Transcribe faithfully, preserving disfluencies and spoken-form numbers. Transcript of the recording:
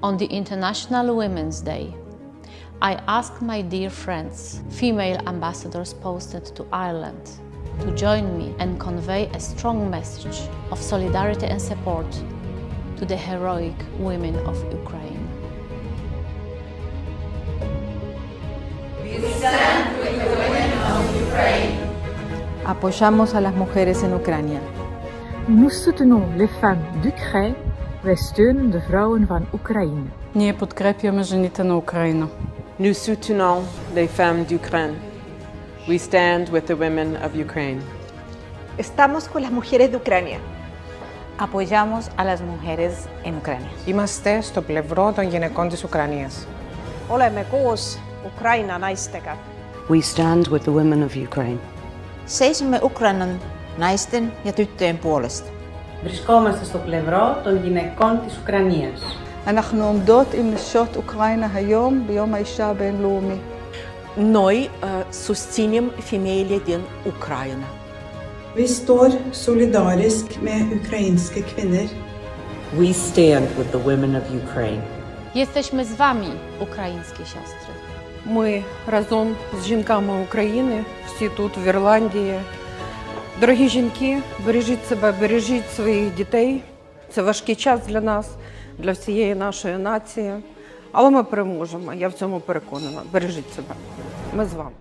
On the International Women's Day, I ask my dear friends, female ambassadors posted to Ireland, to join me and convey a strong message of solidarity and support to the heroic women of Ukraine. Apoyamos a las mujeres en Ucrania. Nous soutenons les femmes d'Ukraine. Wij steunen de vrouwen van Oekraïne. Nie podkrepiamy żenitan Ukraina. Nous soutenons les femmes d'Ukraine. We stand with the women of Ukraine. Estamos con las mujeres de Ucrania. Apoyamos a las mujeres en Ucrania. Είμαστε στο πλευρό των γυναικών της Ουκρανίας. Olemme koos Ukraina naistega. We stand with the women of Ukraine. Seisomme Ukrainan naisten ja tyttöjen puolesta. Βρισκόμαστε στο πλευρό των γυναικών της Ουκρανίας. אנחנו עומדות עם נשות אוקראינה היום ביום האישה הבינלאומי. Noi sostinim femelle din Ukraina. Vi står solidarisk med ukrainske kvinner. We stand with the women of Ukraine. Jesteśmy z wami, ukraińskie siostry. Ми разом з жінками України, всі тут, в Ірландії. Дорогі жінки, бережіть себе, бережіть своїх дітей. Це важкий час для нас, для всієї нашої нації. Але ми переможемо, я в цьому переконана. Бережіть себе. Ми з вами.